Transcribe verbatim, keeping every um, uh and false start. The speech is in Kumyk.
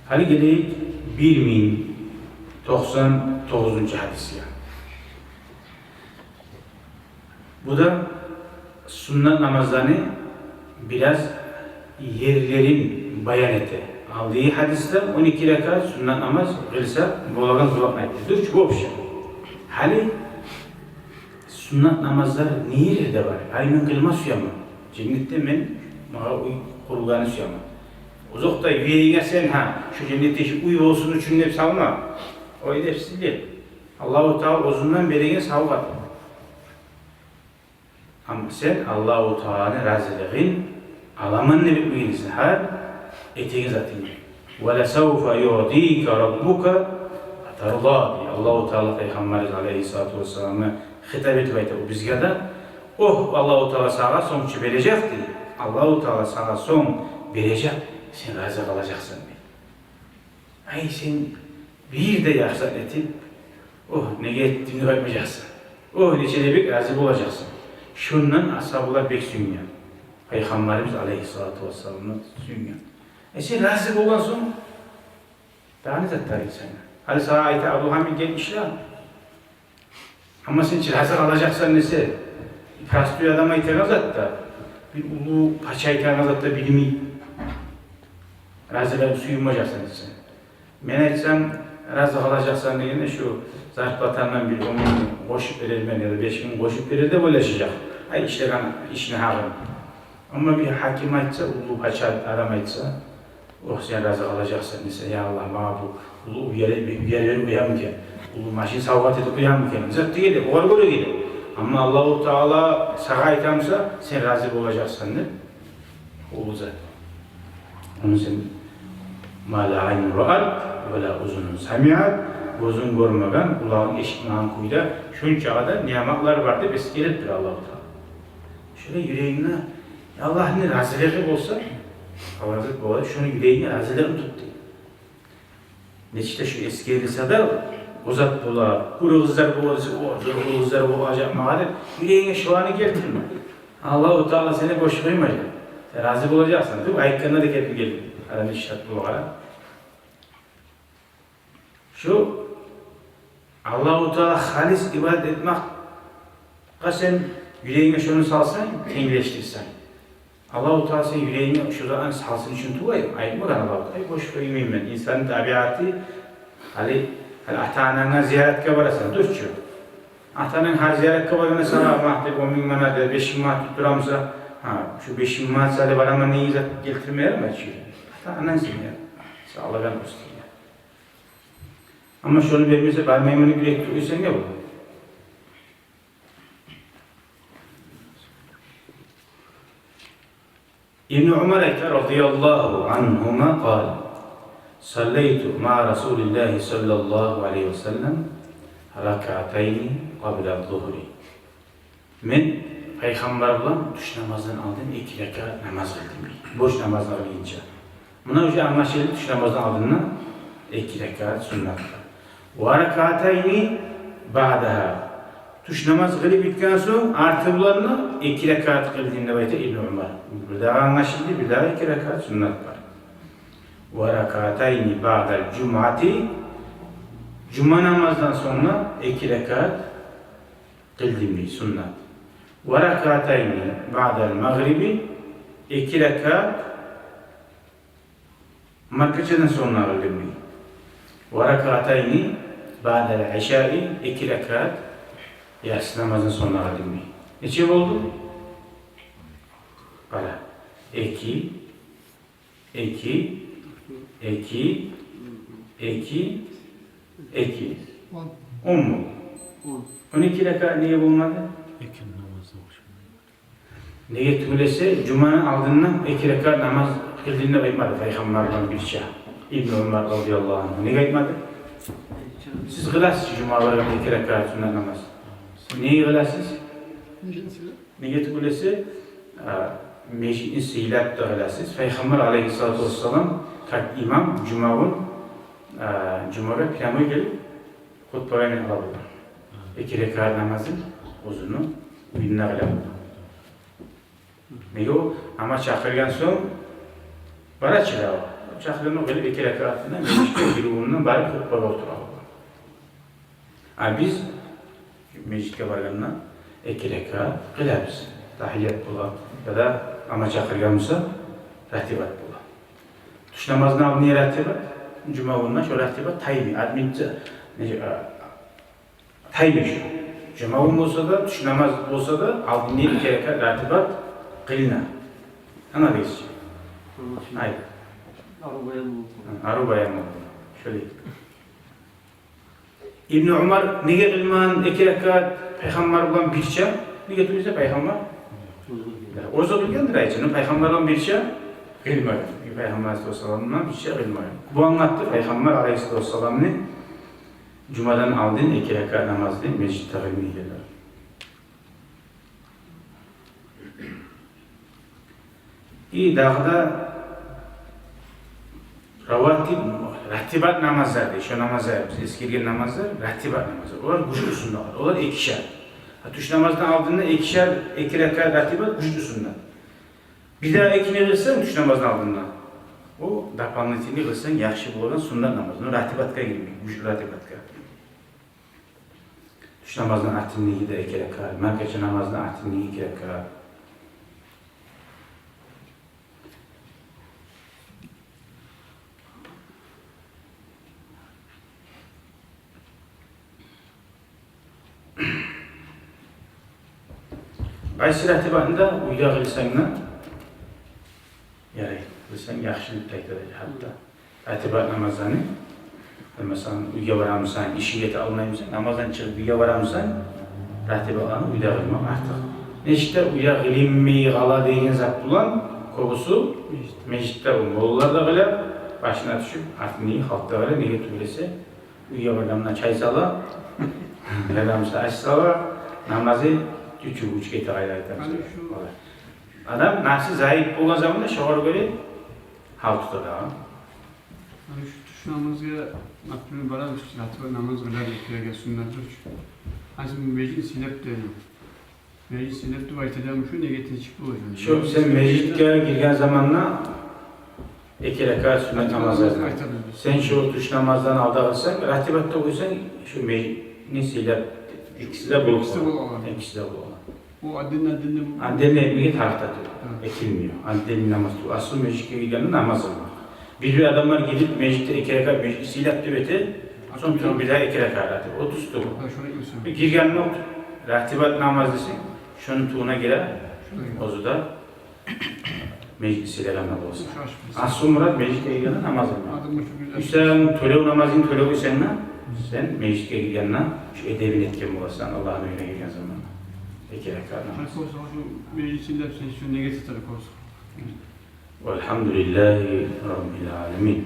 Гьали гелейик бир минг токъсан тогъузунчу гьадисге. Бу да суннат намазланы бираз ерлерин баян эте. Алдагъы гьадисде он эки ракаат суннат намаз къылса болагъан зувапны айтды. Дюр чю, вообще. Гьали суннат намазлар не ерлерде бар? Гьали мен къылма сюемен. Женнетде мен, магъа уьй къурулгъанны сюемен. Озокъда, юрегинге сен, гьа, шу женнетде шу уьй болсун учун деп салма. О эдепсизлик. Аллагьу Таала оьзюнден береген савгъат. Амма сен Аллагьу Тааланы разилигин аламан деп этмегенсен гьар этеген затынгны. «Ва ласавфа юътика раббука фатарда», – дей Аллагьу Таала Пайхаммарыбыз алайгьиссалату вассаламгъа хитап этип айта, о бизге де. О, Аллагьу Таала сагъа сонг чы бережек, дей. Аллагьу Таала сагъа сонг бережек, сен рази къалажакъсан, дей. Ай, сен бир де яхшы зат этип, о, неге этдим деп айтмажакъсан. О, нече де бек рази болажакъсан. Шондан асгьабалар бек сююнген. Пайхаммарыбыз алайгьиссалату вассаламдан сююнген. Э, сен рази болгъан сонг, дагъы не зат бар инсангъа? Гьали сагъа айта: «Абдулгьамид, гел ишле». Амма сен чи рази къалажакъсан десе, простой адам айтагъан зат да, бир уллу пача айтагъан зат да билмей, рази къалып сююнмежексен десе. Мен айтсам, рази къалажакъсан дегенде, шу зарплатамдан бир он минг къошуп берермен яда беш минг къошуп берер деп ойлашажакъ. Ай, ишлеген ишни гьакъын. Амма бир гьаким айтса, уллу пача адам айтса, о, сен рази къалажакъсан десе, я Аллагь, магъа бу уллу уьй, уьй берип къоярмы экен, уллу машин савгъат этип къоярмы экен, зат дегенде, огъар гёре геле. Амма Аллагьу Таала сагъа айта буса, сен рази болажакъсан деп, уллу зат. Ону сен, «Ма ла айнун раат, ва ла узунун самиат», гёзюнг гёрмеген, къулагъынг эшитмеген кюйде шунча да ниъматлар бар деп эсгерип тура Аллагьу Таала. Шолай юрегинге Аллагьны разилиги болса, Аллагь зат бола, шону юрегинге разилигин тут дей. Нечик де шу эсгерилсе де, о зат бола, къуру къызлар бола десе, о, къуру къызлар болажакъ магъа деп, юрегинге шоланы гелтирме. Аллагьу Таала сени бош къоймажакъ. Сен рази болажакъсан деп айтгъанда да гелтирип гелди. Адам ишлеп болагъан. Шу Аллагьу Таала халис ибадат этмекге сен юрегинге шону салсанг, тенглешдирсенг, Аллагьу Таала сени юрегинге шу затны салсын учун тюгюл айтмагъан Аллагьу Таала. Ай, бош къоймайман мен. Инсанны табиаты, гьали, гьали ата-ананга зияратгъа барасан, дюр чю. Ата-ананг гьар зияратгъа баргъанда сагъа магъа деп он минг манат, беш минг манат тутдура буса, гьа, шу беш минг манат саялы бараман деген зат гелтирмей ма чы. Ата-ананг сени, сагъа Аллагьдан къоштур. Амма шону бермесе, бармайман деп юрекде къойсанг, не бола? Ибну Умар айта, радияллагьу ангьума, къала: «Саллайту маъа Расулиллагьи саллаллагьу алайгьи ва саллам ракаатайни къабла зугьри». Мен Пайхаммар булан тюш намаздан алдын эки ракаат намаз къылдым, бош намазны къылгъынча. Муна уже англашылды, тюш намаздан алдын эки ракаат суннат. «Ва ракаатайни баъдагьа». Тюш намаз къылып битген сонг, арты булан да эки ракаат къылдым деп айта Ибну Умар. Бирдагъы англашылды, бирдагъы эки ракаат суннат бар. «Ва ракаатайни баъдал жумъати». Жума намаздан сонг да эки ракаат къылдым дей, суннат. «Ва ракаатайни баъдал магъриби», эки ракаат маркачадан сонг да къылдым дей. «Ва ракаатайни баъдал ишаи», эки ракаат яссы намаздан сонг да къылдым дей. Нече болду? Къара. Эки, эки, эки, эки, эки. Он. Онму? Он. Он эки ракаат неге болмады? Экинни намазына ошамайды. Неге тюгюл эсе, жуманы алдындан эки ракаат намаз къылдым деп айтмады Пайхаммар булан бирче Ибну Умар, радияллагьу ангьу. Неге айтмады? Сиз къыласыз жума баргъанда эки ракаат суннат намаз. Неге къыласыз? Неге тюгюл эсе, а, межитни сыйлап да къыласыз. Пайхаммар алайгьиссалату вассалам, как имам, жума гюн, а, жумагъа прямой гелип, хутбагъа не къыла болгъан? Эки ракаат намазын оьзюню уьюнде къыла болгъан. Неге о, амма чакъыргъан сонг, бара чы да о. Чакъырывну къылып, эки ракаатына межитге гиривюнден барып хутбагъа олтура. А биз межитге баргъанда эки ракаат къылабыз. Тагьият бола, яда намаз чакъыргъан буса, ратибат бола. Тюш намазны алдын не ратибат, жума гюнде шо ратибат таймай. Админче, не, а, таймай шо. Жума гюн болса да, тюш намаз болса да, алдын не эки ракаат ратибат къылына. Англадыгъызмы? Англадым. Гьай. Арив баян болду. Гьа, арив баян болду. Шолай. Ибну Умар неге къылмагъан эки ракаат пайхаммар булан бирче? Неге тюгюл эсе пайхаммар? Оьзю къылгъандыр, айтчы, но пайхаммар булан бирче къылмагъан. Пайхаммар алайгьиссалату вассалам булан бирче къылмагъан. Бу англатды пайхаммар алайгьиссалату вассаламны жумадан алдын эки ракаат намазны межитде къылмай экенлер. И дагъы да раватиб, ратибат намазлар дей, шо намазлар, биз эсгерген намазлар, ратибат намазлар. Олар гючлю суннатлар, олар экишер. А тюш намаздан алдында экишер, эки ракаат ратибат гючлю суннат. Бир дагъы экини къылсанг тюш намаздан алдында, о дополнительный къылсанг яхшы болагъан суннат намаз. Но ратибатгъа гирмей, гючлю ратибатгъа. Тюш намазны артындагъы да эки ракаат, маркача намазны артындагъы эки ракаат. Къайсы ратибатны да уьйде къылсанг да ярай, къылсанг яхшы деп де айтады гьатта. Ратибат намазланы, масала, уьйге барамысан, ишге гете алмаймысан, намаздан чыгъып уьйге барамысан, ратибатланы уьйде къылмакъ артыкъ. Нечик де уьйде къылынмай къала деген зат булан кёбюсю межитде, о моллалар да къыла, башына тюшюп, артындагъы халкъ да къыла, неге тюгюл эсе уьйге баргъанда чай сала, ярамса аш сала, намазы тючюгюч гете къайда айтамысан. Адам напсы заип болгъан заманда шогъар гёре гьал тута дагъы. Гьали шу тюш намазгъа, например, барабыз, ратибат намаз къылабыз, эки ракаат суннат уьч. Гьали бу межитни сыйлап деп, межитни сыйлап деп айтагъан шу неге тынчлыкъ болажакъ? Шу сен межитге гирген заманда эки ракаат суннат намазлардан. Айтабыз биз. Сен шу тюш намаздан алда къылсанг, ратибатда къойсанг, шу межитни сыйлап, экиси де болуп къала. Экиси де болуп къала. Экиси де болуп къала. О отдельно, отдельно бу. Отдельно этмеге тарыкъ да тюгюл. Гьа. Этилмей. Отдельно намаз тюгюл. Аслу межитге гиргенде намаз къылмакъ. Бир-бир адамлар гирип межитде эки ракаат, межитни сыйлап деп эте, сонг туруп бир дагъы эки ракаат этип. О тюз тюгюл. Гьа, шолай этмесенг. Гиргенде ратибат намаз десенг, шону тюбюне гире, шолай, оьзю де межитни сыйлагъан да боласан. Шо ашып. Аслу мурат межитге гиргенде намаз къылмакъ. Адам шу гюн. Сен тёлев, намазынгны тёлев эсенг де, сен межитге гиргенде шу эдебин этген боласан, Аллагьны уьюне гирген заманда. Эки ракаат намаз. Гьали кёрсе, шу межитни сыйлап, сен шу неге тетер кёрсе. Валгьамдулиллагьи раббил аламин.